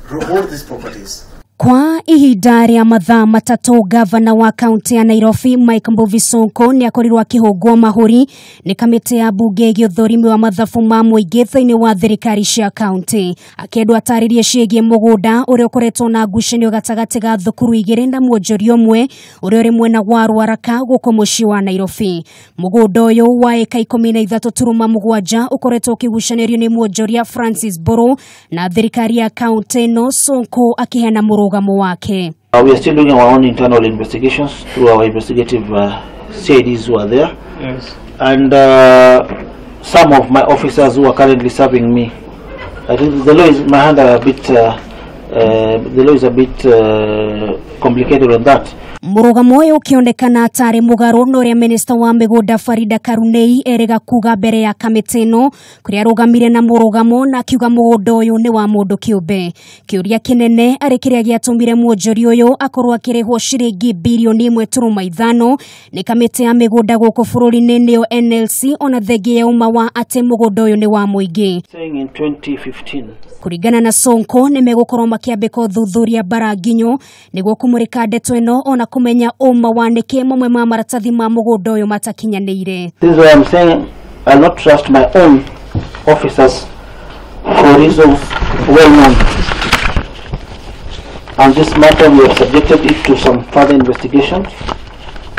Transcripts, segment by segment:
hold these properties. Kwa ihinda rĩa mathaa matatũ, gavana wa kaunti ya Nairobi Mike Mbuvi Sonko nĩ akorirwo akĩhũngwo mahũri nĩ kamĩtĩ ya bunge ĩgiĩ ũthũrimi wa mathabu ma mũingĩ thĩinĩ wa thirikari cia kaunti, akĩendwo atarĩrie ciĩgiĩ mũgũnda ũrĩa ũkoretwo na ngucanio gatagatĩ ga thukuru igĩrĩ na mwonjoria ũmwe ũrĩa ũrĩ mwena wa Ruaraka gũkũ mũciĩ wa Nairobi. Mũgũnda ũyũ wa ĩka 13.7 ũkoretwo ũkĩgucanĩrio nĩ mwonjoria Francis Mburu na thirikari ya kaunti ĩno, Sonko akĩheana mũrũgamo wake. We are still doing our own internal investigations through our investigative CIDs who are there. Yes. And some of my officers who are currently serving me. I think the law is my hand are a bit the law is a bit complicated on that. Mũrũgamo ũyũ ũkĩonekana tarĩ mũgarũ na ũrĩa minista wa mĩgũnda Farida Karunei erĩga kuga mbere ya kamĩtĩ ĩno, kũrĩa arũgamire na mũrũgamo na akiuga mũgũnda ũyũ nĩ wa mũndũ kĩũmbe. Kĩũria kĩnene arĩ kĩrĩa gĩatũmire mwonjoria ũyũ akorwo akĩrĩhwo ciringi birioni 1.5 nĩ kamĩtĩ ya mĩgũnda gũkũ bũrũri-inĩ nĩyo NLC, ona thengia ya ũma wa atĩ mũgũnda ũyũ nĩ wa mũingĩ. Saying in 2015. Kũringana na Sonko nĩ megũkorwo makĩambĩka ũthuthuria bara nginyo nĩguo kũmũrĩka ndeto ĩno ona kũmenya ũma wa nĩkĩ mamwe ma maratathi ma mũgũnda ũyũ matakinyanĩire. This is why I'm saying I'll not trust my own officers for reasons well known. And this matter we have subjected it to some further investigations,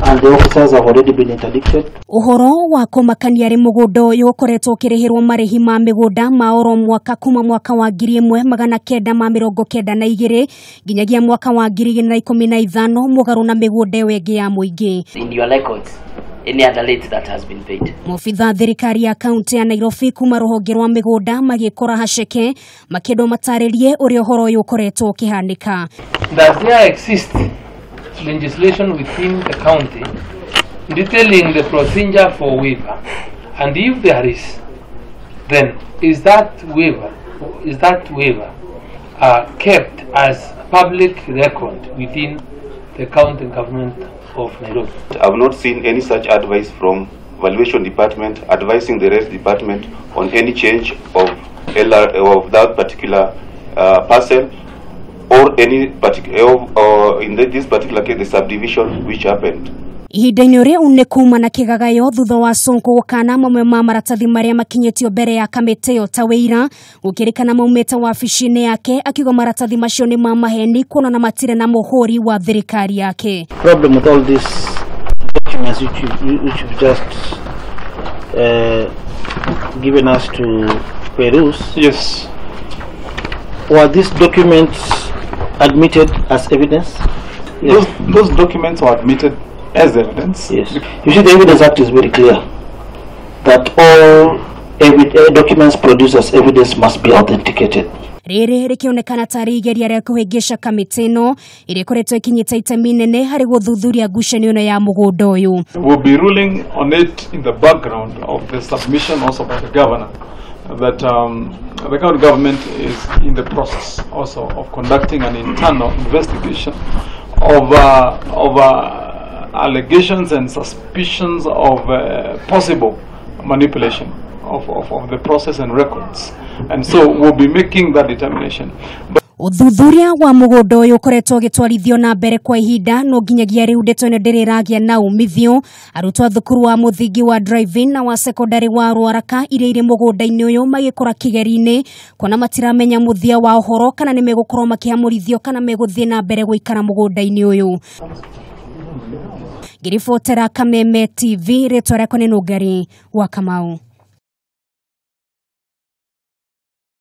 and the officers have already been interdicted. Ũhoro wa kũmakania arĩ mũgũnda ũyũ ũkoretwo ũkĩrĩhĩrwo marĩhi ma mĩgũnda ma oro mwaka kuma mwaka wa 1992 nginyagia mwaka wa 2015 mũgarũ na mĩgũnda ĩyo ĩngĩ ya mũingĩ. In your records, any other rate that has been paid. Maobitha thirikari ya kaunti ya Nairobi kuma rũhonge rwa mĩgũnda magĩkora haceke makĩendwo matarĩrie ũrĩa ũhoro ũyũ ũkoretwo ũkĩhanĩka. Does there exist legislation within the county detailing the procedure for waiver, and if there is, then is that waiver kept as public record within the county government of Nairobi? I have not seen any such advice from valuation department advising the rest department on any change of LR of that particular parcel or any particular, or in this particular case the subdivision which happened. Ihinda-inĩ rĩu nĩ kuma na kĩgagayo thutha wa Sonko gũkana mamwe ma maratathi marĩa makinyĩtio mbere ya kamĩtĩ ĩyo ta wĩira, gũkĩrĩkana maumĩte wabici-inĩ yake, akiuga maratathi macio nĩ ma maheni kuonana matirĩ na mũhũri wa thirikari yake. Problem with all these documents which you've just given us to peruse. Yes. Were these documents admitted as evidence? Yes. Those documents were admitted as evidence. Yes. You see, the Evidence Act is very clear that all documents produced as evidence must be authenticated. Rĩrĩ rĩkĩonekana tarĩ igeria rĩa kũhĩngĩca kamĩtĩ ĩno ĩrĩa ĩkoretwo ĩkinyĩte itemi nene harĩ gũthuthuria ngucanio ĩno ya mũgũnda ũyũ. We'll be ruling on it in the background of the submission also by the governor that the county government is in the process also of conducting an internal investigation of allegations and suspicions of possible manipulation of the process and records, and so we'll be making that determination. But Ũthuthuria wa mũgũnda ũyũ ũkoretwo ũgĩtwarithio na mbere kwa ihinda no nginyagia rĩu ndeto ĩno ndĩrĩ ĩragĩa na umithio. Arutwo a thukuru wa mũthingi wa Drive-In na wa sekondari wa Ruaraka iria irĩ mũgũnda-inĩ ũyũ magĩkora kĩgeri-inĩ kuona matiramenya mũthia wa ũhoro kana nĩ megũkorwo makĩhamũrithio kana megũthiĩ na mbere gũikara mũgũnda-inĩ ũyũ. Ngĩribotera Kameme TV, rĩtwa rĩakwa nĩ Nũngari wa Kamau.